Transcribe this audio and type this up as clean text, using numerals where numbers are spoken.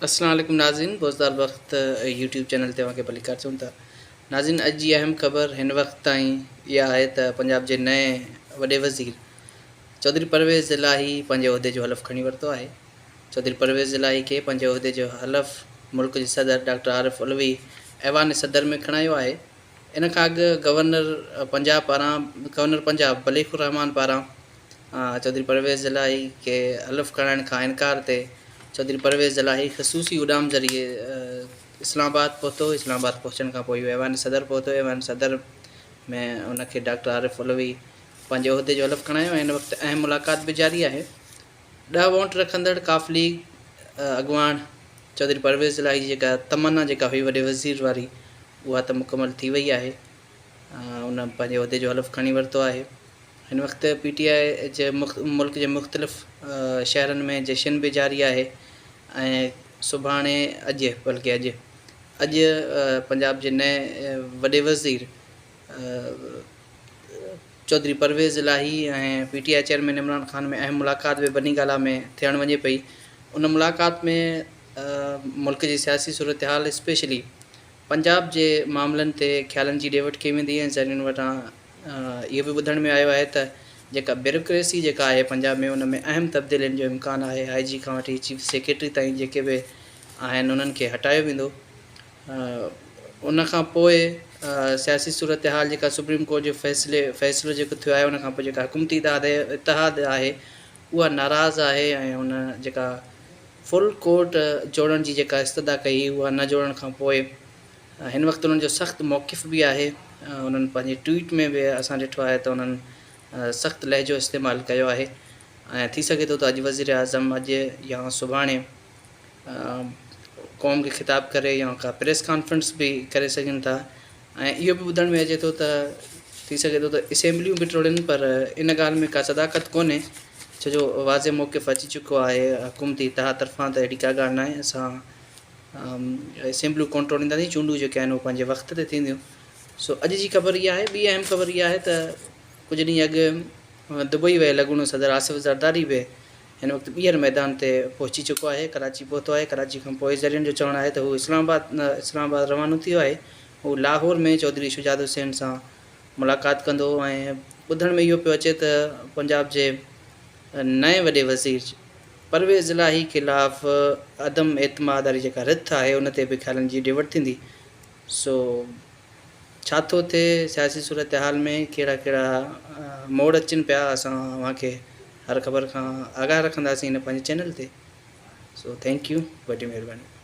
اسلام عليڪم ناظرين بوزدار بخت يوٽيوب چينل تي اوهان کي ڀليڪار چئون ٿا. ناظرين اڄ جي اهم خبر هن وقت تائين اها آهي ته پنجاب جي نئين وڏي وزير چوڌري پرويز الاهي پنهنجي عهدي جو حلف کڻي ورتو آهي. چوڌري پرويز الاهي کي پنهنجي عهدي جو حلف ملڪ جي صدر ڊاڪٽر عارف علوي ايوان صدر ۾ کڻايو آهي. ان کان اڳ گورنر پنجاب پاران گورنر پنجاب بليغ الرحمان پاران چوڌري پرويز الاهي کي حلف کڻائڻ کان انڪار تي چوڌري پرويز الاهي خصوصي اڏام ذريعي اسلام آباد پهتو. اسلام آباد پهچڻ کان پوء اهو ايوان صدر پهتو. ايوان صدر ۾ ان کي ڊاڪٽر عارف علوي پنهنجي عهدي جو حلف کڻايو ۽ هن وقت اهم ملاقات به جاري آهي. ڏهه وونٽ رکندڙ قاف ليگ اڳواڻ چوڌري پرويز الاهي جي جيڪا تمنا جيڪا هئي وڏي وزير واري اها ته مڪمل ٿي وئي آهي. ان پنهنجي عهدي جو حلف کڻي ورتو آهي. هن وقت پي ٽي آء جي ملڪ جي مختلف شهرن ۾ جشن به جاري آهي ۽ سڀاڻي اڄ بلڪه اڄ اڄ پنجاب جي نئين وڏي وزير Chaudhry Pervaiz Elahi ۽ P T I chairman Imran Khan ۾ اهم ملاقات به بني گالا ۾ ٿيڻ وڃي پئي ان ملاقات ۾ ملڪ جي سياسي صورتحال اسپيشلي پنجاب جي معاملن تي خيالن جي ڏي وٺ ڪئي ويندي ۽ ذريعن وٽان اهو به ٻڌڻ ۾ آيو آهي ته جيڪا بيوروڪريسي جيڪا آهي پنجاب ۾ ان ۾ اهم تبديلين جو امڪان آهي آء جي کان وٺي چيف سيڪريٽري تائين جيڪي به آهن انهن کي هٽايو ويندو ان کان پوء سياسي صورتحال جيڪا سپريم ڪورٽ جي فيصلي فيصلو جيڪو ٿيو آهي ان کان پوء جيڪا حڪومتي اتحاد آهي اها ناراض آهي ۽ ان جيڪا فل ڪورٽ جوڙڻ جي جيڪا استدعا ڪئي اها نه جوڙڻ کان پوء هن وقت انهن جو سخت موقف به آهي انهن پنهنجي ٽوئيٽ ۾ به اسان ڏٺو آهي ته انهن سخت لهجو استعمال ڪيو آهي ۽ ٿي سگهي ٿو ته اڄ وزيراعظم اڄ يا سڀاڻي قوم کي خطاب ڪري يا ڪا پريس ڪانفرنس به ڪري سگهن ٿا ۽ اهو به ٻڌڻ ۾ اچي ٿو ته ٿي سگهي ٿو ته اسيمبليون به ٽوڙين پر ان ڳالهه ۾ ڪا صداقت ڪونهي ڇو جو واضح موقف اچي چڪو آهي حڪومتي اتحاد طرفان ته اهڙي ڪا ڳالهه ناهي اسان اسيمبليون ڪونه ٽوڙينداسين چونڊون جيڪي آهن اهي پنهنجي وقت تي ٿينديون سو اڄ جي خبر اها آهي ٻي اهم خبر اها آهي ته ڪجهه ڏينهن اڳ دبئي ويل اڳوڻو صدر آصف زرداري به هن وقت ٻيهر ميدان تي پهچي چڪو آهي، ڪراچي پهتو آهي، ڪراچي کان پوء ذريعن جو چوڻ آهي ته هو اسلام آباد اسلام آباد روانو ٿي ويو آهي، هو لاهور ۾ چوڌري شجاعت حسين سان ملاقات ڪندو ۽ ٻڌڻ ۾ اهو پيو اچي ته پنجاب جي نئين وڏي وزير پرويز الاهي خلاف عدم اعتماد واري جيڪا رٿ آهي ان تي به خيالن جي ڏي وٺ ٿيندي سو ڇا ٿو ٿئي سياسي صورتحال ۾ ڪهڙا ڪهڙا موڙ اچن پيا اسان اوهان کي هر خبر کان آگاهه رکنداسين هن پنهنجي چينل تي سو thank you وڏي مهرباني.